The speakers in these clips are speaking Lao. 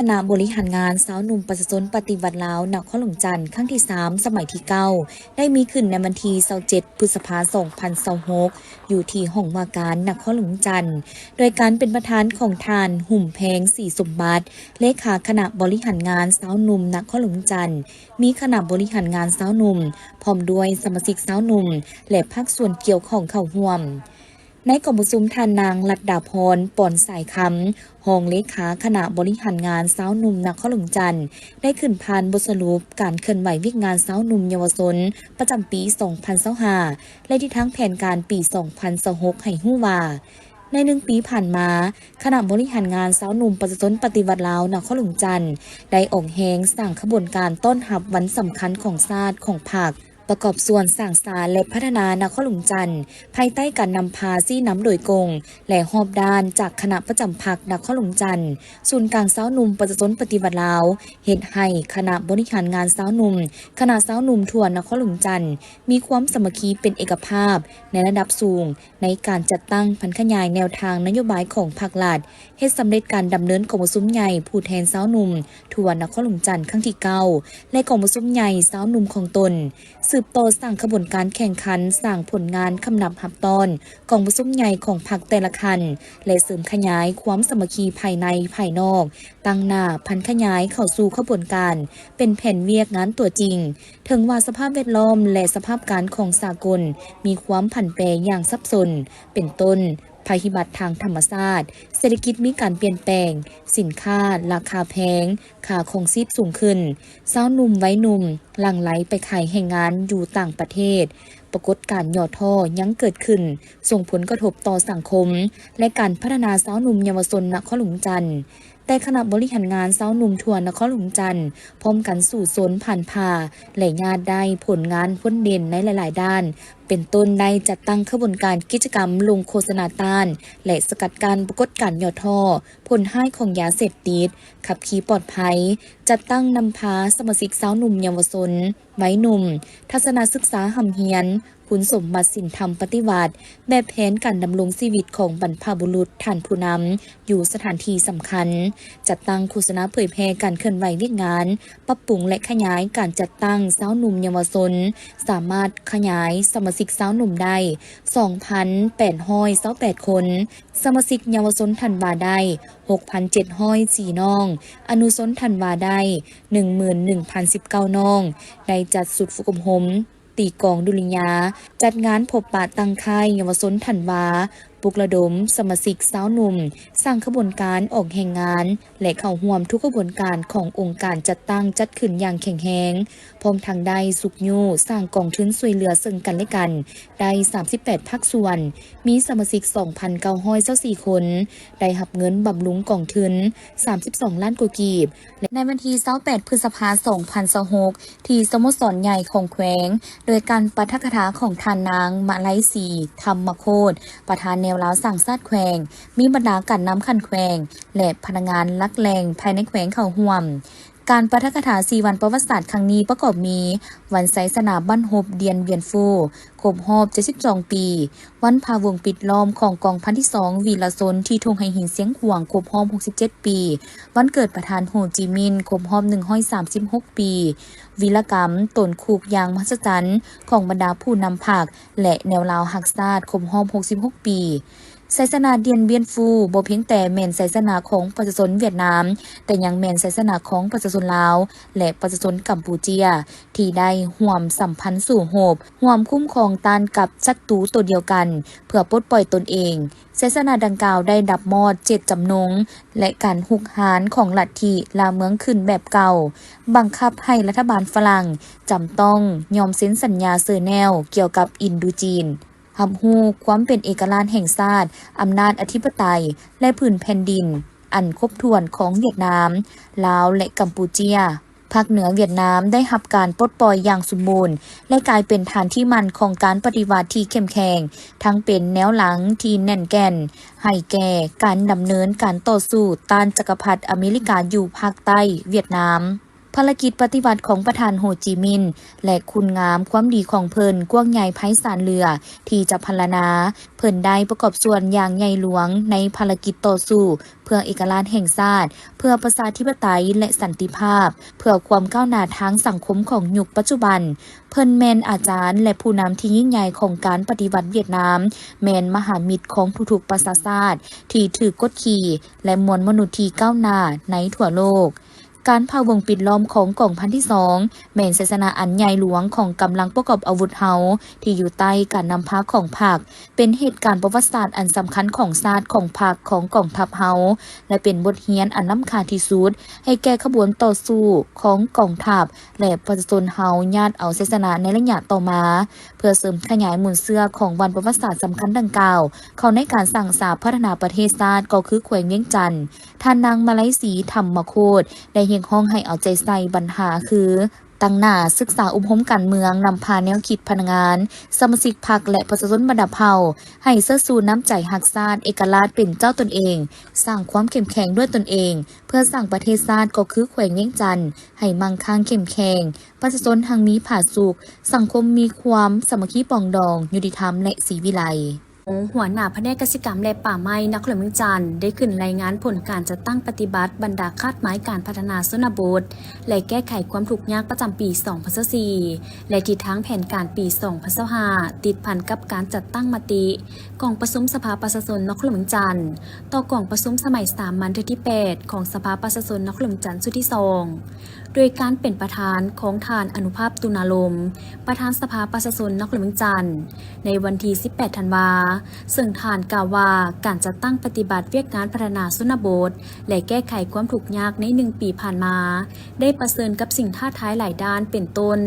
ຄະນະບໍລິຫານງານຊາວໜຸ່ມປະຊາຊົນປະຕິວັດລາວ ນະຄອນຫຼວງຈັນ ຄັ້ງທີສາມ ສະໄໝທີເກົ້າ ໄດ້ມີຂຶ້ນໃນວັນທີຊາວເຈັດ ພຶດສະພາ ສອງພັນຊາວຫົກ ຢູ່ທີ່ຫ້ອງວ່າການນະຄອນຫຼວງຈັນ ໂດຍການເປັນປະທານຂອງທ່ານ ຫຸ້ມແພງ ສີສົມບັດ ເລຂາຄະນະບໍລິຫານງານຊາວໜຸ່ມນະຄອນຫຼວງຈັນ, ມີຄະນະບໍລິຫານງານຊາວໜຸ່ມ ພ້ອມດ້ວຍສະມາຊິກຊາວໜຸ່ມ ແລະ ພາກສ່ວນກ່ຽວຂ້ອງເຂົ້າຮ່ວມ. ໃນກອງປະຊຸມ ທ່ານນາງ ລັດດາພອນ ປອນສາຍຄຳ ຮອງເລຂາຄະນະບໍລິຫານງານຊາວໜຸ່ມນະຄອນຫຼວງຈັນ ໄດ້ຂຶ້ນຜ່ານບົດສະຫຼຸບການເຄື່ອນໄຫວວຽກງານຊາວໜຸ່ມເຍົາວະຊົນປະຈຳປີສອງພັນຊາວຫ້າ ແລະ ທິດທາງແຜນການປີສອງພັນຊາວຫົກ ໃຫ້ຮູ້ວ່າ ໃນໜຶ່ງປີຜ່ານມາ, ຄະນະບໍລິຫານງານຊາວໜຸ່ມປະຊາຊົນປະຕິວັດລາວ ນະຄອນຫຼວງຈັນ ໄດ້ອອກແຮງສ້າງຂະບວນການຕ້ອນຮັບວັນສຳຄັນຂອງຊາດ, ຂອງພັກ, ປະກອບສ່ວນສ້າງສານ ແລະ ພັດທະນານະຄອນຫຼວງຈັນ ພາຍໃຕ້ການນຳພາຊີ້ນຳໂດຍກົງ ແລະ ຮອບດ້ານຈາກຄະນະປະຈຳພັກນະຄອນຫຼວງຈັນ, ສູນກາງຊາວໜຸ່ມປະຊາຊົນປະຕິວັດລາວ, ເຮັດໃຫ້ຄະນະບໍລິຫານງານຊາວໜຸ່ມ, ຄະນະຊາວໜຸ່ມທົ່ວນະຄອນຫຼວງຈັນ ມີຄວາມສາມັກຄີເປັນເອກະພາບໃນລະດັບສູງ ໃນການຈັດຕັ້ງຜັນຂະຫຍາຍແນວທາງນະໂຍບາຍຂອງພັກລັດ, ເຮັດສຳເລັດການດຳເນີນກອງປະຊຸມໃຫຍ່ຜູ້ແທນຊາວໜຸ່ມທົ່ວນະຄອນຫຼວງຈັນຄັ້ງທີເກົ້າ ແລະ ກອງປະຊຸມໃຫຍ່ຊາວໜຸ່ມຂອງຕົນ, ສືບຕໍ່ສ້າງຂະບວນການແຂ່ງຂັນ, ສ້າງຜົນງານຄຳນັບຮັບຕ້ອນກອງປະຊຸມໃຫຍ່ຂອງພັກແຕ່ລະຂັ້ນ ແລະ ເສີມຂະຫຍາຍຄວາມສາມັກຄີພາຍໃນພາຍນອກ, ຕັ້ງໜ້າຜັນຂະຫຍາຍເຂົ້າສູ່ຂະບວນການເປັນແຜນວຽກງານຕົວຈິງ. ເຖິງວ່າສະພາບແວດລ້ອມ ແລະ ສະພາບການຂອງສາກົນມີຄວາມຜັນແປຢ່າງສັບສົນ, ເປັນຕົ້ນ ໄພພິບັດທາງທຳມະຊາດ, ເສດຖະກິດມີການປ່ຽນແປງ, ສິນຄ້າລາຄາແພງ, ຄ່າຄອງຊີບສູງຂຶ້ນ, ຊາວໜຸ່ມໄວໜຸ່ມຫຼັ່ງໄຫຼໄປຂາຍແຮງງານຢູ່ຕ່າງປະເທດ, ປາກົດການຫຍໍ້ທໍ້ຍັງເກີດຂຶ້ນ, ສົ່ງຜົນກະທົບຕໍ່ສັງຄົມ ແລະ ການພັດທະນາຊາວໜຸ່ມເຍົາວະຊົນນະຄອນຫຼວງຈັນ. ແຕ່ຄະນະບໍລິຫານງານຊາວໜຸ່ມທົ່ວນະຄອນຫຼວງຈັນ ພ້ອມກັນສູ້ຊົນ, ຜ່ານຜ່າ ແລະ ຍາດໄດ້ຜົນງານພົ້ນເດັ່ນໃນຫຼາຍໆດ້ານ, ເປັນຕົ້ນໄດ້ຈັດຕັ້ງຂະບວນການກິດຈະກຳລົງໂຄສະນາຕ້ານ ແລະ ສະກັດກັ້ນປາກົດການຫຍໍ້ທໍ້, ຜົນຮ້າຍຂອງຢາເສບຕິດ, ຂັບຂີ່ປອດໄພ, ຈັດຕັ້ງນຳພາສະມາຊິກຊາວໜຸ່ມເຍົາວະຊົນ, ໄວໜຸ່ມ, ທັດສະນະສຶກສາຮ່ຳຮຽນ, ຄຸນສົມບັດສິນທຳປະຕິວັດ, ແບບແຜນການດຳລົງຊີວິດຂອງບັນພະບຸລຸດທ່ານຜູ້ນຳຢູ່ສະຖານທີ່ສຳຄັນ, ຈັດຕັ້ງໂຄສະນາເຜີຍແຜ່ການເຄື່ອນໄຫວວຽກງານ, ປັບປຸງ ແລະ ຂະຫຍາຍການຈັດຕັ້ງຊາວໜຸ່ມເຍົາວະຊົນ, ສາມາດຂະຫຍາຍສະມາຊິກຊາວໜຸ່ມໄດ້ສອງພັນແປດຮ້ອຍຊາວແປດຄົນ, ສະມາຊິກເຍົາວະຊົນທັນວາໄດ້ຫົກພັນເຈັດຮ້ອຍສີ່ນ້ອງ, ອະນຸຊົນທັນວາໄດ້ໜຶ່ງໝື່ນໜຶ່ງພັນສິບເກົ້ານ້ອງ, ໄດ້ຈັດຊຸດຝຶກອົບຮົມ ຕີກອງດຸລິຍາ, ຈັດງານພົບປະຕັ້ງຄ້າຍເຍົາວະຊົນທັນວາ, ປຸກລະດົມສະມາຊິກຊາວໜຸ່ມ, ສ້າງຂະບວນການອອກແຮງງານ ແລະ ເຂົ້າຮ່ວມທຸກຂະບວນການຂອງອົງການຈັດຕັ້ງຈັດຂຶ້ນຢ່າງແຂງແຮງ, ພ້ອມທັງໄດ້ຊຸກຍູ້ສ້າງກອງທຶນຊ່ວຍເຫຼືອເຊິ່ງກັນ ແລະ ກັນ ໄດ້ສາມສິບແປດພາກສ່ວນ, ມີສະມາຊິກສອງພັນເກົ້າຮ້ອຍຊາວສີ່ຄົນ, ໄດ້ຮັບເງິນບຳລຸງກອງທຶນສາມສິບສອງລ້ານກວ່າກີບ ແລະ ໃນວັນທີຊາວແປດ ພຶດສະພາ ສອງພັນຊາວຫົກ ທີ່ສະໂມສອນໃຫຍ່ຂອງແຂວງ ໂດຍການປາຖະກະຖາຂອງທ່ານນາງ ມະໄລສີ ທຳມະໂຄດ ປະທານແນວລາວສ້າງຊາດແຂວງ, ມີບັນດາການນຳຂັ້ນແຂວງ ແລະ ພະນັກງານຫຼັກແຫຼ່ງພາຍໃນແຂວງເຂົ້າຮ່ວມ. ການປາຖະກະຖາສີ່ວັນປະຫວັດສາດຄັ້ງນີ້ປະກອບມີ ວັນໄຊຊະນະບັ້ນຮົບດຽນວຽນຟູ ຄົບຮອບເຈັດສິບສອງປີ, ວັນພະວົງປິດລ້ອມຂອງກອງພັນທີສອງ ວີລະຊົນທີ່ທົ່ງໄຫຫີນຊຽງຂວາງ ຄົບຮອບຫົກສິບເຈັດປີ, ວັນເກີດປະທານໂຮຈິມິນ ຄົບຮອບໜຶ່ງຮ້ອຍສາມສິບຫົກປີ, ວີລະກຳຕົນຄຸກຢ່າງມະຫັດສະຈັນຂອງບັນດາຜູ້ນຳພັກ ແລະ ແນວລາວຮັກຊາດ ຄົບຮອບຫົກສິບຫົກປີ. ໄຊຊະນະດຽນວຽນຟູບໍ່ພຽງແຕ່ແມ່ນໄຊຊະນະຂອງປະຊາຊົນຫວຽດນາມ, ແຕ່ຍັງແມ່ນໄຊຊະນະຂອງປະຊາຊົນລາວ ແລະ ປະຊາຊົນກຳປູເຈຍ ທີ່ໄດ້ຮ່ວມສຳພັນສູ້ຮົບ, ຮ່ວມຄຸ້ມຄອງຕ້ານກັບສັດຕູໂຕດຽວກັນ ເພື່ອປົດປ່ອຍຕົນເອງ. ໄຊຊະນະດັ່ງກ່າວໄດ້ດັບມອດເຈດຈຳນົງ ແລະ ການຮຸກຮານຂອງລັດທິລ່າເມືອງຂຶ້ນແບບເກົ່າ, ບັງຄັບໃຫ້ລັດຖະບານຝຣັ່ງຈຳຕ້ອງຍອມເຊັນສັນຍາເຊີແນວກ່ຽວກັບອິນດູຈີນ. ຮັບຮູ້ຄວາມເປັນເອກະລາດແຫ່ງຊາດ, ອຳນາດອະທິປະໄຕ ແລະ ພື້ນແຜ່ນດິນອັນຄົບຖ້ວນຂອງຫວຽດນາມ, ລາວ ແລະ ກຳປູເຈຍ. ພາກເໜືອຫວຽດນາມໄດ້ຮັບການປົດປ່ອຍຢ່າງສົມບູນ ແລະ ກາຍເປັນຖານທີ່ໝັ້ນຂອງການປະຕິວັດທີ່ເຂັ້ມແຂງ, ທັງເປັນແນວຫຼັງທີ່ແໜ້ນແກ່ນໃຫ້ແກ່ການດຳເນີນການຕໍ່ສູ້ຕ້ານຈັກກະພັດອາເມລິກາຢູ່ພາກໃຕ້ຫວຽດນາມ. ພາລະກິດປະຕິວັດຂອງປະທານໂຮຈິມິນ ແລະ ຄຸນງາມຄວາມດີຂອງເພິ່ນກວ້າງໃຫຍ່ໄພສານເຫຼືອທີ່ຈະພັນລະນາ. ເພິ່ນໄດ້ປະກອບສ່ວນຢ່າງໃຫຍ່ຫຼວງໃນພາລະກິດຕໍ່ສູ້ເພື່ອເອກະລາດແຫ່ງຊາດ, ເພື່ອປະຊາທິປະໄຕ ແລະ ສັນຕິພາບ, ເພື່ອຄວາມກ້າວໜ້າທາງສັງຄົມຂອງຍຸກປັດຈຸບັນ. ເພິ່ນແມ່ນອາຈານ ແລະ ຜູ້ນຳທີ່ຍິ່ງໃຫຍ່ຂອງການປະຕິວັດຫວຽດນາມ, ແມ່ນມະຫາມິດຂອງທຸກໆປະຊາຊາດທີ່ຖືກກົດຂີ່ ແລະ ມວນມະນຸດທີ່ກ້າວໜ້າໃນທົ່ວໂລກ. ການຜະວົງປິດລ້ອມຂອງກອງພັນທີສອງ ແມ່ນໄຊຊະນະອັນໃຫຍ່ຫຼວງຂອງກຳລັງປະກອບອາວຸດເຮົາທີ່ຢູ່ໃຕ້ການນຳພາຂອງພັກ, ເປັນເຫດການປະຫວັດສາດອັນສຳຄັນຂອງຊາດ, ຂອງພັກ, ຂອງກອງທັບເຮົາ ແລະ ເປັນບົດຮຽນອັນລ້ຳຄ່າທີ່ສຸດໃຫ້ແກ່ຂະບວນຕໍ່ສູ້ຂອງກອງທັບ ແລະ ປະຊາຊົນເຮົາຍາດເອົາໄຊຊະນະໃນໄລຍະຕໍ່ມາ ເພື່ອເສີມຂະຫຍາຍມູນເຊື້ອຂອງວັນປະຫວັດສາດສຳຄັນດັ່ງກ່າວ ເຂົ້າໃນການສ້າງສາພັດທະນາປະເທດຊາດ ກໍຄືແຂວງວຽງຈັນ. ທ່ານນາງ ມາໄລສີ ທຳມະໂຄດ ໄດ້ຮຽກຮ້ອງໃຫ້ເອົາໃຈໃສ່ບັນຫາຄື ຕັ້ງໜ້າສຶກສາອົບຮົມການເມືອງ, ນຳພາແນວຄິດພະນັກງານ, ສະມາຊິກພັກ ແລະ ປະຊາຊົນບັນດາເຜົ່າ ໃຫ້ເຊີດຊູນ້ຳໃຈຮັກຊາດ, ເອກະລາດເປັນເຈົ້າຕົນເອງ, ສ້າງຄວາມເຂັ້ມແຂງດ້ວຍຕົນເອງ ເພື່ອສ້າງປະເທດຊາດ ກໍຄືແຂວງວຽງຈັນ ໃຫ້ໝັ້ງຄັ່ງເຂັ້ມແຂງ, ປະຊາຊົນຮັ່ງມີຜາສຸກ, ສັງຄົມມີຄວາມສາມັກຄີປອງດອງ, ຍຸຕິທຳ ແລະ ສີວິໄລ. ຫົວໜ້າພະແນກກະສິກຳ ແລະ ປ່າໄມ້ ນະຄອນຫຼວງວຽງຈັນ ໄດ້ຂຶ້ນລາຍງານຜົນການຈັດຕັ້ງປະຕິບັດບັນດາຄາດໝາຍການພັດທະນາຊົນນະບົດ ແລະ ແກ້ໄຂຄວາມທຸກຍາກປະຈຳປີສອງພັນຊາວສີ່ ແລະ ທິດທາງແຜນການປີສອງພັນຊາວຫ້າ ຕິດພັນກັບການຈັດຕັ້ງມະຕິກອງປະຊຸມສະພາປະຊາຊົນນະຄອນຫຼວງວຽງຈັນ ຕໍ່ກອງປະຊຸມສະໄໝສາມັນເທື່ອທີແປດ ຂອງສະພາປະຊາຊົນນະຄອນຫຼວງວຽງຈັນຊຸດທີສອງ ໂດຍການເປັນປະທານຂອງທ່ານ ອະນຸພາບ ຕຸນາລົມ ປະທານສະພາປະຊາຊົນນະຄອນຫຼວງວຽງຈັນ ໃນວັນທີສິບແປດ ທັນວາ, ເຊິ່ງທ່ານກ່າວວ່າ ການຈັດຕັ້ງປະຕິບັດວຽກງານພັດທະນາຊົນນະບົດ ແລະ ແກ້ໄຂຄວາມທຸກຍາກໃນໜຶ່ງປີຜ່ານມາ ໄດ້ປະເຊີນກັບສິ່ງທ້າທາຍຫຼາຍດ້ານ ເປັນຕົ້ນ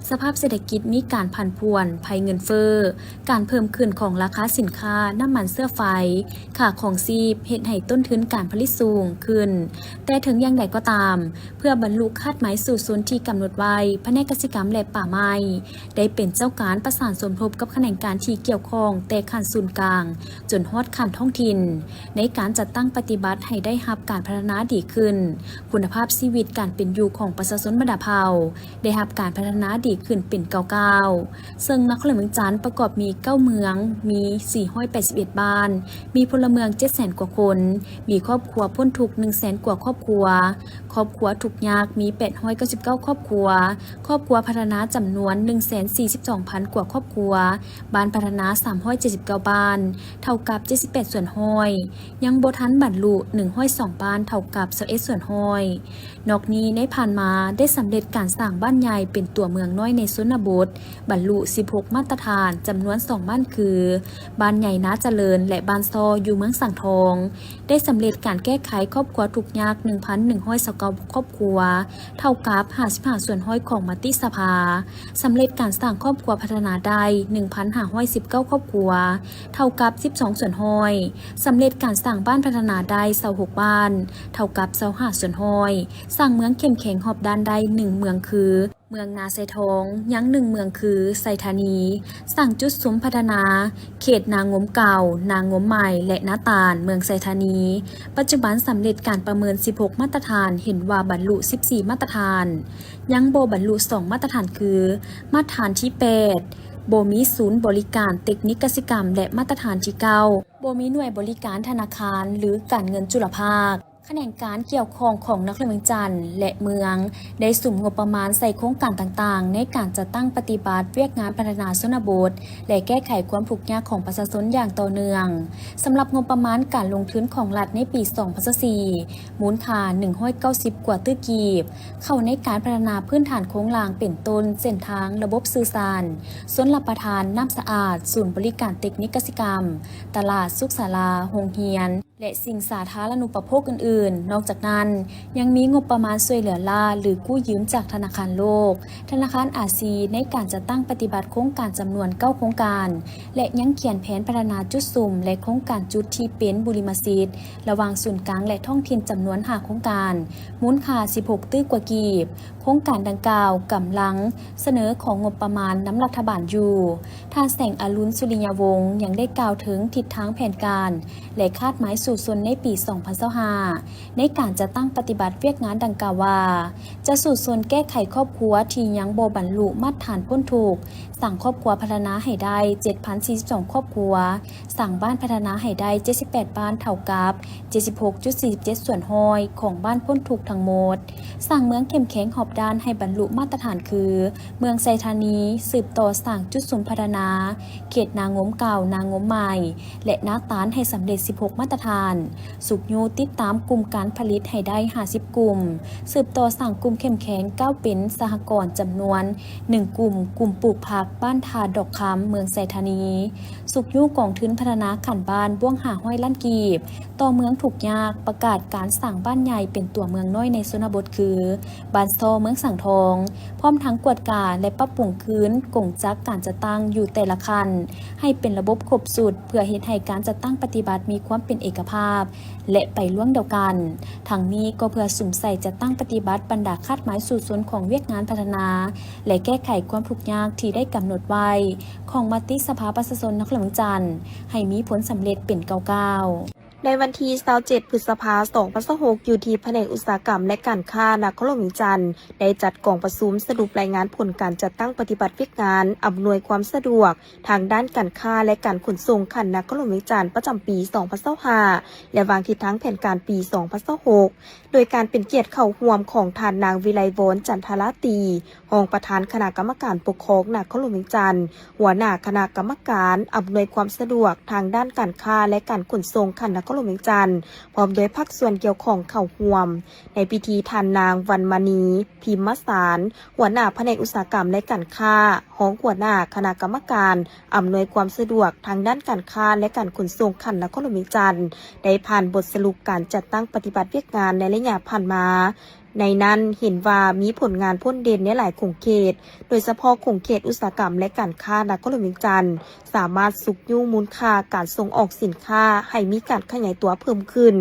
ສະພາບເສດຖະກິດມີການຜັນຜວນ, ໄພເງິນເຟີ້, ການເພີ່ມຂຶ້ນຂອງລາຄາສິນຄ້າ, ນ້ຳມັນເຊື້ອໄຟ, ຄ່າຄອງຊີບ ເຮັດໃຫ້ຕົ້ນທຶນການຜະລິດສູງຂຶ້ນ. ແຕ່ເຖິງຢ່າງໃດກໍຕາມ, ເພື່ອບັນລຸຄາດໝາຍສູ້ຊົນທີ່ກຳນົດໄວ້, ພະແນກກະສິກຳ ແລະ ປ່າໄມ້ ໄດ້ເປັນເຈົ້າການປະສານສົມທົບກັບຂະແໜງການທີ່ກ່ຽວຂ້ອງ ແຕ່ຂັ້ນສູນກາງຈົນຮອດຂັ້ນທ້ອງຖິ່ນ ໃນການຈັດຕັ້ງປະຕິບັດໃຫ້ໄດ້ຮັບການພັດທະນາດີຂຶ້ນ, ຄຸນນະພາບຊີວິດການເປັນຢູ່ຂອງປະຊາຊົນບັນດາເຜົ່າ ໄດ້ຮັບການພັດທະນາດີຂຶ້ນເປັນກ້າວໆ. ເຊິ່ງນະຄອນຫຼວງວຽງຈັນປະກອບມີເກົ້າເມືອງ, ມີສີ່ຮ້ອຍແປດສິບເອັດບ້ານ, ມີພົນລະເມືອງເຈັດແສນກວ່າຄົນ, ມີຄອບຄົວພົ້ນທຸກໜຶ່ງແສນກວ່າຄອບຄົວ, ຄອບຄົວທຸກຍາກມີແປດຮ້ອຍເກົ້າສິບເກົ້າຄອບຄົວ, ຄອບຄົວພັດທະນາຈຳນວນໜຶ່ງແສນສີ່ສິບສອງພັນກວ່າຄອບຄົວ, ບ້ານພັດທະນາສາມຮ້ອຍເຈັດສິບເກົ້າບ້ານ, ເທົ່າກັບເຈັດສິບແປດສ່ວນຮ້ອຍ, ຍັງບໍ່ທັນບັນລຸໜຶ່ງຮ້ອຍສອງບ້ານ, ເທົ່າກັບຊາວເອັດສ່ວນຮ້ອຍ. ນອກນີ້ໃນຜ່ານມາໄດ້ສຳເລັດການສ້າງບ້ານໃຫຍ່ເປັນຕົວເມືອງນ້ອຍໃນຊົນນະບົດ ບັນລຸສິບຫົກມາດຕະຖານ ຈຳນວນສອງບ້ານຄື ບ້ານໃຫຍ່ນາຈະເລີນ ແລະ ບ້ານຊໍຢູ່ເມືອງສັງທອງ ໄດ້ສຳເລັດການແກ້ໄຂຄອບຄົວທຸກຍາກໜຶ່ງພັນໜຶ່ງຮ້ອຍຊາວເກົ້າຄອບຄົວ ເທົ່າກັບຫ້າສິບຫ້າສ່ວນຮ້ອຍຂອງມະຕິສະພາ, ສຳເລັດການສ້າງຄອບຄົວພັດທະນາໄດ້ໜຶ່ງພັນຫ້າຮ້ອຍສິບເກົ້າຄອບຄົວ ເທົ່າກັບສິບສອງສ່ວນຮ້ອຍ, ສຳເລັດການສ້າງບ້ານພັດທະນາໄດ້ຊາວຫົກບ້ານ ເທົ່າກັບຊາວຫ້າສ່ວນຮ້ອຍ, ສ້າງເມືອງເຂັ້ມແຂງຮອບດ້ານໄດ້ໜຶ່ງເມືອງຄື ເມືອງນາໄຊທອງ, ຍັງໜຶ່ງເມືອງຄືໄຊທານີ, ສ້າງຈຸດສຸມພັດທະນາເຂດນາງົມເກົ່າ, ນາງົມໃໝ່ ແລະ ນາຕານ ເມືອງໄຊທານີ. ປັດຈຸບັນສຳເລັດການປະເມີນສິບຫົກມາດຕະຖານ, ເຫັນວ່າບັນລຸສິບສີ່ມາດຕະຖານ, ຍັງບໍ່ບັນລຸສອງມາດຕະຖານຄື ມາດຕະຖານທີແປດ ບໍ່ມີສູນບໍລິການເຕັກນິກກະສິກຳ ແລະ ມາດຕະຖານທີເກົ້າ ບໍ່ມີໜ່ວຍບໍລິການທະນາຄານ ຫຼື ການເງິນຈຸລະພາກ. ຂະແໜງການກ່ຽວຂ້ອງຂອງນະຄອນຫຼວງວຽງຈັນ ແລະ ເມືອງ ໄດ້ສຸມງົບປະມານໃສ່ໂຄງການຕ່າງໆ ໃນການຈັດຕັ້ງປະຕິບັດວຽກງານພັດທະນາຊົນນະບົດ ແລະ ແກ້ໄຂຄວາມທຸກຍາກຂອງປະຊາຊົນຢ່າງຕໍ່ເນື່ອງ. ສຳລັບງົບປະມານການລົງທຶນຂອງລັດໃນປີສອງພັນຊາວສີ່ ມູນຄ່າໜຶ່ງຮ້ອຍເກົ້າສິບກວ່າຕື້ກີບ ເຂົ້າໃນການພັດທະນາພື້ນຖານໂຄງລ່າງເປັນຕົ້ນ ເສັ້ນທາງ, ລະບົບສື່ສານ, ຊົນລະປະທານ, ນ້ຳສະອາດ, ສູນບໍລິການເຕັກນິກກະສິກຳ, ຕະຫຼາດ, ສຸກສາລາ, ໂຮງຮຽນ ແລະ ສິ່ງສາທາລະນູປະໂພກອື່ນໆ. ນອກຈາກນັ້ນ, ຍັງມີງົບປະມານຊ່ວຍເຫຼືອລ້າ ຫຼື ກູ້ຢືມຈາກທະນາຄານໂລກ, ທະນາຄານອາຊີ ໃນການຈັດຕັ້ງປະຕິບັດໂຄງການຈຳນວນເກົ້າໂຄງການ ແລະ ຍັງຂຽນແຜນພັດທະນາຈຸດສຸມ ແລະ ໂຄງການຈຸດທີ່ເປັນບຸລິມະສິດ ລະຫວ່າງສູນກາງ ແລະ ທ້ອງຖິ່ນຈຳນວນຫ້າໂຄງການ, ມູນຄ່າສິບຫົກຕື້ກວ່າກີບ. ໂຄງການດັ່ງກ່າວກຳລັງສະເໜີຂໍງົບປະມານນຳລັດຖະບານຢູ່. ທ່ານ ແສງອະລຸນ ສຸລິຍະວົງ ຍັງໄດ້ກ່າວເຖິງທິດທາງແຜນການ ແລະ ຄາດໝາຍ ສູ່ຊົນໃນປີສອງພັນຊາວຫ້າ ໃນການຈັດຕັ້ງປະຕິບັດວຽກງານດັ່ງກ່າວວ່າ ຈະສູ້ຊົນແກ້ໄຂຄອບຄົວທີ່ຍັງບໍ່ບັນລຸມາດຖານພົ້ນທຸກ, ສ້າງຄອບຄົວພັດທະນາໃຫ້ໄດ້ເຈັດພັນສີ່ສິບສອງຄອບຄົວ, ສ້າງບ້ານພັດທະນາໃຫ້ໄດ້ເຈັດສິບແປດບ້ານ ເທົ່າກັບເຈັດສິບຫົກຈຸດສີ່ສິບເຈັດສ່ວນຮ້ອຍຂອງບ້ານພົ້ນທຸກທັງໝົດ, ສ້າງເມືອງເຂັ້ມແຂງຮອບດ້ານໃຫ້ບັນລຸມາດຕະຖານຄື ເມືອງໄຊທານີ, ສືບຕໍ່ສ້າງຈຸດສຸມພັດທະນາເຂດນາງົມເກົ່າ, ນາງົມໃໝ່ ແລະ ນາຕານໃຫ້ສຳເລັດສິບຫົກມາດຕະຖານ, ຊຸກຍູ້ຕິດຕາມກຸ່ມການຜະລິດໃຫ້ໄດ້ຫ້າສິບກຸ່ມ, ສືບຕໍ່ສ້າງກຸ່ມເຂັ້ມແຂງກ້າວເປັນສະຫະກອນຈຳນວນໜຶ່ງກຸ່ມ, ກຸ່ມປູກຜັກບ້ານທ່າດອກຄຳ ເມືອງໄຊທານີ, ຊຸກຍູ້ກອງທຶນພັດທະນາຂັ້ນບ້ານບວກຫ້າຮ້ອຍລ້ານກີບ ຕໍ່ເມືອງທຸກຍາກ, ປະກາດການສ້າງບ້ານໃຫຍ່ເປັນຕົວເມືອງນ້ອຍໃນຊົນນະບົດຄື ບ້ານຊໍ ເມືອງສັງທອງ, ພ້ອມທັງກວດກາ ແລະ ປັບປຸງຄືນກົງຈັກການຈັດຕັ້ງຢູ່ແຕ່ລະຂັ້ນ ໃຫ້ເປັນລະບົບຄົບຊຸດ ເພື່ອເຮັດໃຫ້ການຈັດຕັ້ງປະຕິບັດມີຄວາມເປັນເອກະພາບ ແລະ ໄປລວງດຽວກັນ. ທັງນີ້ກໍເພື່ອສຸມໃສ່ຈັດຕັ້ງປະຕິບັດບັນດາຄາດໝາຍສູ້ຊົນຂອງວຽກງານພັດທະນາ ແລະ ແກ້ໄຂຄວາມທຸກຍາກທີ່ໄດ້ກຳນົດໄວ້ ຂອງມະຕິສະພາປະຊາຊົນນະຄອນຫຼວງວຽງຈັນ ໃຫ້ມີຜົນສຳເລັດເປັນກ້າວໆ. ໃນວັນທີຊາວເຈັດ ພຶດສະພາ ສອງພັນຊາວຫົກ ຢູ່ທີ່ພະແນກອຸດສາຫະກຳ ແລະ ການຄ້ານະຄອນຫຼວງວຽງຈັນ ໄດ້ຈັດກອງປະຊຸມສະຫຼຸບລາຍງານຜົນການຈັດຕັ້ງປະຕິບັດວຽກງານອຳນວຍຄວາມສະດວກທາງດ້ານການຄ້າ ແລະ ການຂົນສົ່ງຂັ້ນນະຄອນຫຼວງວຽງຈັນ ປະຈຳປີສອງພັນຊາວຫ້າ ແລະ ວາງທິດທາງແຜນການປີສອງພັນຊາວຫົກ ໂດຍການເປັນກຽດເຂົ້າຮ່ວມຂອງທ່ານນາງ ວິໄລວອນ ຈັນທະລາຕີ ຮອງປະທານຄະນະກຳມະການປົກຄອງນະຄອນຫຼວງວຽງຈັນ, ຫົວໜ້າຄະນະກຳມະການອຳນວຍຄວາມສະດວກທາງດ້ານການຄ້າ ແລະ ການຂົນສົ່ງຂັ້ນນະຄອນຫຼວງວຽງຈັນ, ພ້ອມດ້ວຍພາກສ່ວນກ່ຽວຂ້ອງເຂົ້າຮ່ວມ. ໃນພິທີ ທ່ານນາງ ວັນມະນີ ພິມມະສານ ຫົວໜ້າພະແນກອຸດສາຫະກຳ ແລະ ການຄ້າ, ຮອງຫົວໜ້າຄະນະກຳມະການອຳນວຍຄວາມສະດວກທາງດ້ານການຄ້າ ແລະ ການຂົນສົ່ງຂັ້ນນະຄອນຫຼວງວຽງຈັນ ໄດ້ຜ່ານບົດສະຫຼຸບການຈັດຕັ້ງປະຕິບັດວຽກງານໃນໄລຍະຜ່ານມາ. ໃນນັ້ນເຫັນວ່າມີຜົນງານພົ້ນເດັ່ນໃນຫຼາຍຂົງເຂດ, ໂດຍສະເພາະຂົງເຂດອຸດສາຫະກຳ ແລະ ການຄ້ານະຄອນຫຼວງວຽງຈັນ ສາມາດຊຸກຍູ້ມູນຄ່າການສົ່ງອອກສິນຄ້າໃຫ້ມີການຂະຫຍາຍຕົວເພີ່ມຂຶ້ນ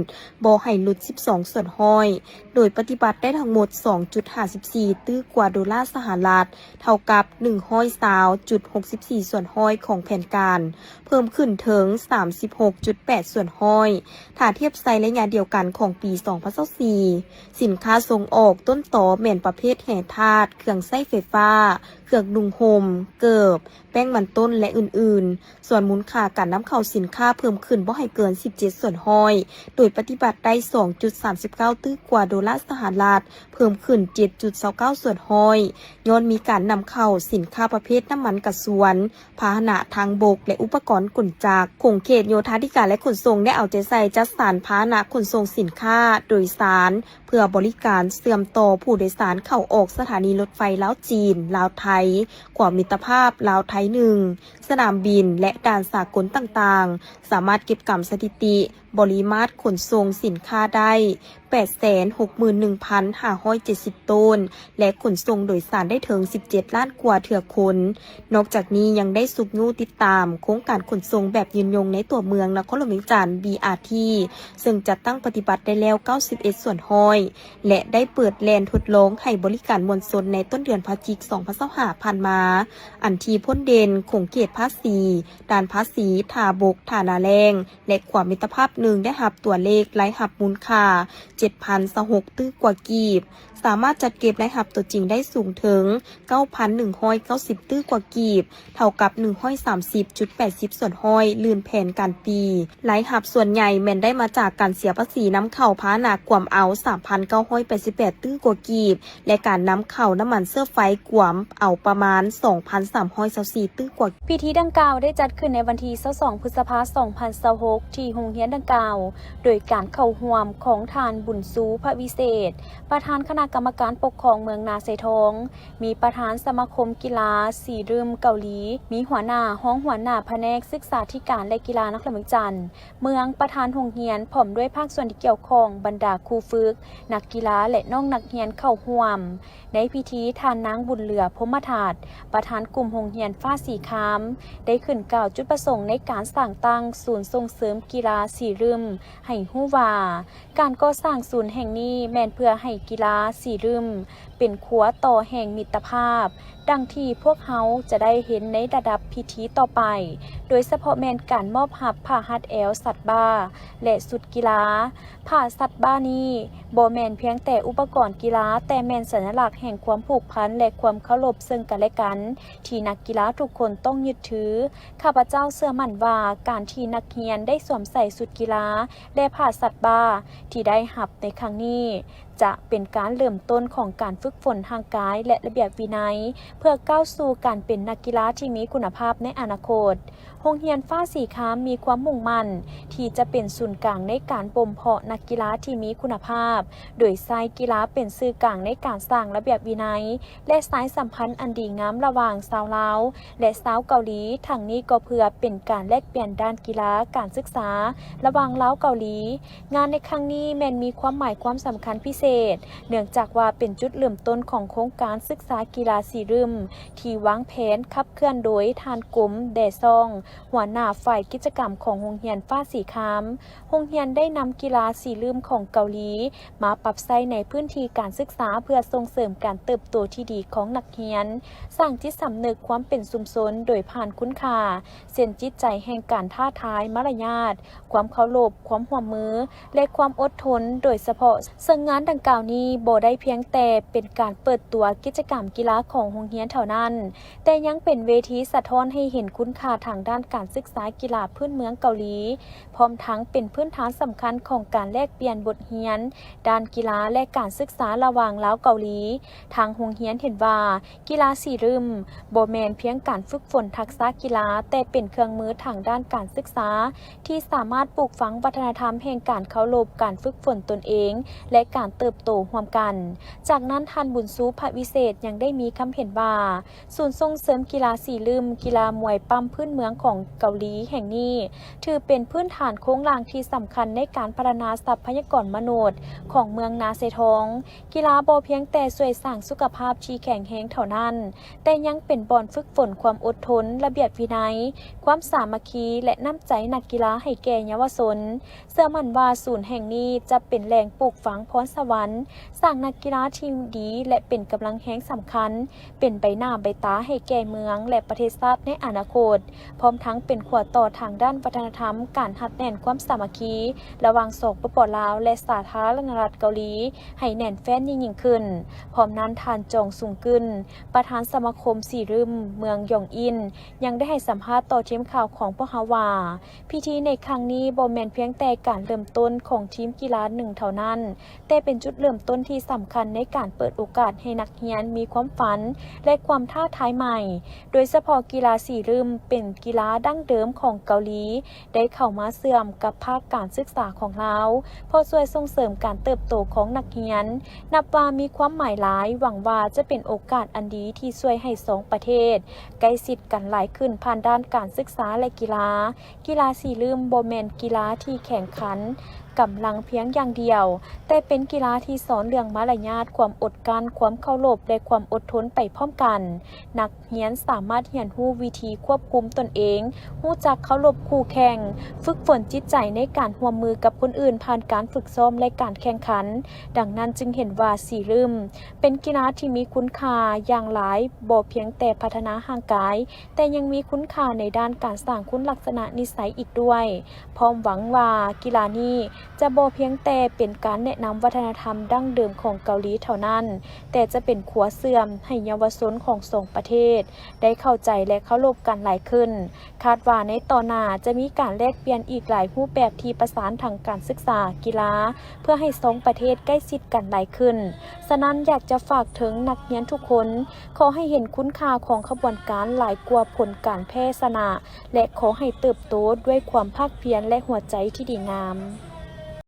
ບໍ່ໃຫ້ຫຼຸດສິບສອງສ່ວນຮ້ອຍ ໂດຍປະຕິບັດໄດ້ທັງໝົດສອງຈຸດຫ້າສິບສີ່ຕື້ກວ່າໂດລາສະຫະລັດ, ເທົ່າກັບໜຶ່ງຮ້ອຍຊາວຈຸດຫົກສິບສີ່ສ່ວນຮ້ອຍຂອງແຜນການ, ເພີ່ມຂຶ້ນເຖິງສາມສິບຫົກຈຸດແປດສ່ວນຮ້ອຍ ຖ້າທຽບໃສ່ໄລຍະດຽວກັນຂອງປີສອງພັນຊາວສີ່. ສິນຄ້າສົ່ງອອກຕົ້ນຕໍແມ່ນປະເພດແຮ່ທາດ, ເຄື່ອງໃຊ້ໄຟຟ້າ, ເຄື່ອງນຸ່ງຫົ່ມ, ເກີບ, ແປ້ງມັນຕົ້ນ ແລະ ອື່ນໆ. ສ່ວນມູນຄ່າການນຳເຂົ້າສິນຄ້າເພີ່ມຂຶ້ນບໍ່ໃຫ້ເກີນສິບເຈັດສ່ວນຮ້ອຍ ໂດຍປະຕິບັດໄດ້ສອງຈຸດສາມສິບເກົ້າຕື້ກວ່າໂດລາສະຫະລັດ, ເພີ່ມຂຶ້ນເຈັດຈຸດຊາວເກົ້າສ່ວນຮ້ອຍ ຍ້ອນມີການນຳເຂົ້າສິນຄ້າປະເພດນ້ຳມັນກະຊວນ, ພາຫະນະທາງບົກ ແລະ ອຸປະກອນກົນຈັກ. ຂົງເຂດໂຍທາທິການ ແລະ ຂົນສົ່ງ ໄດ້ເອົາໃຈໃສ່ຈັດສັນພາຫະນະຂົນສົ່ງສິນຄ້າໂດຍສານ ເພື່ອບໍລິການເຊື່ອມຕໍ່ຜູ້ໂດຍສານເຂົ້າອອກສະຖານີລົດໄຟລາວ-ຈີນ, ລາວ-ໄທ, ຂົວມິດຕະພາບລາວ-ໄທໜຶ່ງ, ສະໜາມບິນ ແລະ ດ່ານສາກົນຕ່າງໆ, ສາມາດເກັບກຳສະຖິຕິບໍລິມາດຂົນສົ່ງສິນຄ້າໄດ້ແປດແສນຫົກໝື່ນໜຶ່ງພັນຫ້າຮ້ອຍເຈັດສິບໂຕນ ແລະ ຂົນສົ່ງໂດຍສານໄດ້ເຖິງສິບເຈັດລ້ານກວ່າເທື່ອຄົນ. ນອກຈາກນີ້ຍັງໄດ້ຊຸກຍູ້ຕິດຕາມໂຄງການຂົນສົ່ງແບບຍືນຍົງໃນຕົວເມືອງນະຄອນຫຼວງວຽງຈັນ ບີອາທີ ເຊິ່ງຈັດຕັ້ງປະຕິບັດໄດ້ແລ້ວເກົ້າສິບເອັດສ່ວນຮ້ອຍ ແລະ ໄດ້ເປີດແລ່ນທົດລອງໃຫ້ບໍລິການມວນຊົນໃນຕົ້ນເດືອນພະຈິກ ສອງພັນຊາວຫ້າ ຜ່ານມາ, ອັນທີ່ພົ້ນເດັ່ນຂົງເຂດພາສີ, ດ່ານພາສີ, ທ່າບົກ, ທ່ານາແລ້ງ ແລະ ຂົວມິດຕະພາບໜຶ່ງ ໄດ້ຮັບຕົວເລກລາຍຮັບມູນຄ່າເຈັດພັນຊາວຫົກຕື້ກວ່າກີບ, ສາມາດຈັດເກັບລາຍຮັບຕົວຈິງໄດ້ສູງເຖິງເກົ້າພັນໜຶ່ງຮ້ອຍເກົ້າສິບຕື້ກວ່າກີບ, ເທົ່າກັບໜຶ່ງຮ້ອຍສາມສິບຈຸດແປດສິບສ່ວນຮ້ອຍ ລື່ນແຜນການປີ. ລາຍຮັບສ່ວນໃຫຍ່ແມ່ນໄດ້ມາຈາກການເສຍພາສີນຳເຂົ້າພາຫະນະກວມເອົາສາມພັນເກົ້າຮ້ອຍແປດສິບແປດຕື້ກວ່າກີບ ແລະ ການນຳເຂົ້ານ້ຳມັນເຊື້ອໄຟກວມເອົາປະມານສອງພັນສາມຮ້ອຍຊາວສີ່ຕື້ກວ່າ. ພິທີດັ່ງກ່າວໄດ້ຈັດຂຶ້ນໃນວັນທີຊາວສອງ ພຶດສະພາ ສອງພັນຊາວຫົກ ທີ່ໂຮງຮຽນດັ່ງກ່າວ ໂດຍການເຂົ້າຮ່ວມຂອງທ່ານ ບຸນຊູ ພະວິເສດ ປະທານຄະນະກຳມະການປົກຄອງເມືອງນາຊາຍທອງ, ມີປະທານສະມາຄົມກິລາສີລຶ້ມເກົາຫຼີ, ມີຫົວໜ້າ, ຮອງຫົວໜ້າພະແນກສຶກສາທິການ ແລະ ກິລານະຄອນຫຼວງວຽງຈັນ, ເມືອງ, ປະທານໂຮງຮຽນ ພ້ອມດ້ວຍພາກສ່ວນທີ່ກ່ຽວຂ້ອງ, ບັນດາຄູຝຶກ, ນັກກິລາ ແລະ ນ້ອງນັກຮຽນເຂົ້າຮ່ວມ. ໃນພິທີ, ທ່ານນາງ ບຸນເຫຼືອ ພົມມະທັດ, ປະທານກຸ່ມໂຮງຮຽນຟ້າສີຄາມ, ໄດ້ຂຶ້ນກ່າວຈຸດປະສົງໃນການສ້າງຕັ້ງສູນສົ່ງເສີມກິລາສີ ລຶ້ມ ໃຫ້ຮູ້ວ່າ ການກໍ່ສ້າງສູນແຫ່ງນີ້ແມ່ນເພື່ອໃຫ້ກິລາສີລຶ້ມເປັນຂົວຕໍ່ແຫ່ງມິດຕະພາບ, ດັ່ງທີ່ພວກເຮົາຈະໄດ້ເຫັນໃນລະດັບພິທີຕໍ່ໄປ, ໂດຍສະເພາະແມ່ນການມອບຮັບຜ້າຮັດແອວສັດບາ ແລະ ຊຸດກິລາ. ຜ້າສັດບານີ້ບໍ່ແມ່ນພຽງແຕ່ອຸປະກອນກິລາ, ແຕ່ແມ່ນສັນຍະລັກແຫ່ງຄວາມຜູກພັນ ແລະ ຄວາມເຄົາລົບເຊິ່ງກັນແລະກັນ ທີ່ນັກກິລາທຸກຄົນຕ້ອງຍຶດຖື. ຂ້າພະເຈົ້າເຊື່ອໝັ້ນວ່າ ການທີ່ນັກຮຽນໄດ້ສວມໃສ່ຊຸດກິລາ ແລະ ຜ້າສັດບາທີ່ໄດ້ຮັບໃນຄັ້ງນີ້ ຈະເປັນການເລີ່ມຕົ້ນຂອງການຝຶກຝົນຮ່າງກາຍ ແລະ ລະບຽບວິໄນ ເພື່ອກ້າວສູ່ການເປັນນັກກິລາທີ່ມີຄຸນນະພາບໃນອະນາຄົດ. ໂຮງຮຽນຟ້າສີຄາມມີຄວາມມຸ່ງໝັ້ນທີ່ຈະເປັນສູນກາງໃນການບົ່ມເພາະນັກກິລາທີ່ມີຄຸນນະພາບ, ໂດຍໃຊ້ກິລາເປັນສື່ກາງໃນການສ້າງລະບຽບວິໄນ ແລະ ສາຍສຳພັນອັນດີງາມລະຫວ່າງຊາວລາວ ແລະ ຊາວເກົາຫຼີ. ທັງນີ້ກໍເພື່ອເປັນການແລກປ່ຽນດ້ານກິລາການສຶກສາລະຫວ່າງລາວເກົາຫຼີ. ງານໃນຄັ້ງນີ້ແມ່ນມີຄວາມໝາຍຄວາມສຳຄັນພິເສດ, ເນື່ອງຈາກວ່າເປັນຈຸດເລີ່ມຕົ້ນຂອງໂຄງການສຶກສາກິລາສີລຶ້ມ ທີ່ວາງແຜນຂັບເຄື່ອນໂດຍທ່ານ ກົມ ແດຊອງ, ຫົວໜ້າຝ່າຍກິດຈະກຳຂອງໂຮງຮຽນຟ້າສີຄາມ. ໂຮງຮຽນໄດ້ນຳກິລາສີລຶ້ມຂອງເກົາຫຼີມາປັບໃຊ້ໃນພື້ນທີ່ການສຶກສາ ເພື່ອສົ່ງເສີມການເຕີບໂຕທີ່ດີຂອງນັກຮຽນ, ສ້າງຈິດສຳນຶກຄວາມເປັນຊຸມຊົນໂດຍຜ່ານຄຸນຄ່າ ເຊັ່ນ ຈິດໃຈແຫ່ງການທ້າທາຍ, ມາລະຍາດ, ຄວາມເຄົາລົບ, ຄວາມຮ່ວມມື ແລະ ຄວາມອົດທົນໂດຍສະເພາະ. ເຊິ່ງງານດັ່ງກ່າວນີ້ບໍ່ໄດ້ພຽງແຕ່ເປັນການເປີດຕົວກິດຈະກຳກິລາຂອງໂຮງຮຽນເທົ່ານັ້ນ, ແຕ່ຍັງເປັນເວທີສະທ້ອນໃຫ້ເຫັນຄຸນຄ່າທາງດ້ານການສຶກສາກິລາພື້ນເມືອງເກົາຫຼີ, ພ້ອມທັງເປັນພື້ນຖານສຳຄັນຂອງການແລກປ່ຽນບົດຮຽນດ້ານກິລາ ແລະ ການສຶກສາລະຫວ່າງລາວເກົາຫຼີ. ທາງໂຮງຮຽນເຫັນວ່າ ກິລາສີລຶ້ມບໍ່ແມ່ນພຽງການຝຶກຝົນທັກສະກິລາ, ແຕ່ເປັນເຄື່ອງມືທາງດ້ານການສຶກສາ ທີ່ສາມາດປູກຝັງວັດທະນະທຳແຫ່ງການເຄົາລົບ, ການຝຶກຝົນຕົນເອງ ແລະ ການເຕີບໂຕຮ່ວມກັນ. ຈາກນັ້ນ, ທ່ານ ບຸນຊູ ພະວິເສດ ຍັງໄດ້ມີຄຳເຫັນວ່າ ສູນສົ່ງເສີມກິລາສີລຶ້ມ, ກິລາມວຍປ້ຳພື້ນເມືອງຂອງເກົາຫຼີແຫ່ງນີ້ ຖືເປັນພື້ນຖານໂຄງລ່າງທີ່ສຳຄັນໃນການພັດທະນາຊັບພະຍາກອນມະນຸດຂອງເມືອງນາຊາຍທອງ. ກິລາບໍ່ພຽງແຕ່ຊ່ວຍສ້າງສຸຂະພາບທີ່ແຂງແຮງເທົ່ານັ້ນ, ແຕ່ຍັງເປັນບ່ອນຝຶກຝົນຄວາມອົດທົນ, ລະບຽບວິໄນ, ຄວາມສາມັກຄີ ແລະ ນ້ຳໃຈນັກກິລາໃຫ້ແກ່ເຍົາວະຊົນ. ເຊື່ອໝັ້ນວ່າສູນແຫ່ງນີ້ຈະເປັນແຫຼ່ງປູກຝັງພອນສະຫວັນ, ສ້າງນັກກິລາທີ່ດີ ແລະ ເປັນກຳລັງແຮງສຳຄັນ, ເປັນໃບໜ້າໃບຕາໃຫ້ແກ່ເມືອງ ແລະ ປະເທດຊາດໃນອະນາຄົດ, ພ້ອມທັງເປັນຂົວຕໍ່ທາງດ້ານວັດທະນະທຳ, ການຮັດແໜ້ນຄວາມສາມັກຄີລະຫວ່າງ ສປປ ລາວ ແລະ ສາທາລະນະລັດເກົາຫຼີ ໃຫ້ແໜ້ນແຟ້ນຍິ່ງໆຂຶ້ນ. ພ້ອມນັ້ນ, ທ່ານ ຈອງ ຊຸງກຶນ ປະທານສະມາຄົມສີລຶ້ມເມືອງຢອງອິນ ຍັງໄດ້ໃຫ້ສຳພາດຕໍ່ທີມຂ່າວຂອງພວກເຮົາວ່າ, ພິທີໃນຄັ້ງນີ້ບໍ່ແມ່ນພຽງແຕ່ການເລີ່ມຕົ້ນຂອງທີມກິລາໜຶ່ງເທົ່ານັ້ນ, ແຕ່ເປັນຈຸດເລີ່ມຕົ້ນທີ່ສຳຄັນໃນການເປີດໂອກາດໃຫ້ນັກຮຽນມີຄວາມຝັນ ແລະ ຄວາມທ້າທາຍໃໝ່, ໂດຍສະເພາະກິລາສີລຶ້ມເປັນກິລາດັ້ງເດີມຂອງເກົາຫຼີ ໄດ້ເຂົ້າມາເຊື່ອມກັບພາກການສຶກສາຂອງລາວ, ເພາະຊ່ວຍສົ່ງເສີມການເຕີບໂຕຂອງນັກຮຽນ, ນັບວ່າມີຄວາມໝາຍຫຼາຍ, ຫວັງວ່າຈະເປັນໂອກາດອັນດີທີ່ຊ່ວຍໃຫ້ສອງປະເທດໃກ້ຊິດກັນຫຼາຍຂຶ້ນຜ່ານດ້ານການສຶກສາ ແລະ ກິລາ. ກິລາສີລຶ້ມບໍ່ແມ່ນກິລາທີ່ແຂ່ງຂັນກຳລັງພຽງຢ່າງດຽວ, ແຕ່ເປັນກິລາທີ່ສອນເລື່ອງມາລະຍາດ, ຄວາມອົດກັ້ນ, ຄວາມເຄົາລົບ ແລະ ຄວາມອົດທົນໄປພ້ອມກັນ. ນັກຮຽນສາມາດຮຽນຮູ້ວິທີຄວບຄຸມຕົນເອງ, ຮູ້ຈັກເຄົາລົບຄູ່ແຂ່ງ, ຝຶກຝົນຈິດໃຈໃນການຮ່ວມມືກັບຄົນອື່ນຜ່ານການຝຶກຊ້ອມ ແລະ ການແຂ່ງຂັນ. ດັ່ງນັ້ນຈຶ່ງເຫັນວ່າສີລຶ້ມເປັນກິລາທີ່ມີຄຸນຄ່າຢ່າງຫຼາຍ, ບໍ່ພຽງແຕ່ພັດທະນາຮ່າງກາຍ, ແຕ່ຍັງມີຄຸນຄ່າໃນດ້ານການສ້າງຄຸນລັກສະນະນິໄສອີກດ້ວຍ. ພ້ອມຫວັງວ່າກິລານີ້ຈະບໍ່ພຽງແຕ່ເປັນການແນະນຳວັດທະນະທຳດັ້ງເດີມຂອງເກົາຫຼີເທົ່ານັ້ນ, ແຕ່ຈະເປັນຂົວເຊື່ອມໃຫ້ເຍົາວະຊົນຂອງສອງປະເທດໄດ້ເຂົ້າໃຈ ແລະ ເຄົາລົບກັນຫຼາຍຂຶ້ນ. ຄາດວ່າໃນຕໍ່ໜ້າຈະມີການແລກປ່ຽນອີກຫຼາຍຮູບແບບທີ່ປະສານທາງການສຶກສາ, ກິລາ ເພື່ອໃຫ້ສອງປະເທດໃກ້ຊິດກັນຫຼາຍຂຶ້ນ. ສະນັ້ນຢາກຈະຝາກເຖິງນັກຮຽນທຸກຄົນ, ຂໍໃຫ້ເຫັນຄຸນຄ່າຂອງຂະບວນການຫຼາຍກວ່າຜົນການແພ້ຊະນະ ແລະ ຂໍໃຫ້ເຕີບໂຕດ້ວຍຄວາມພາກພຽນ ແລະ ຫົວໃຈທີ່ດີງາມ.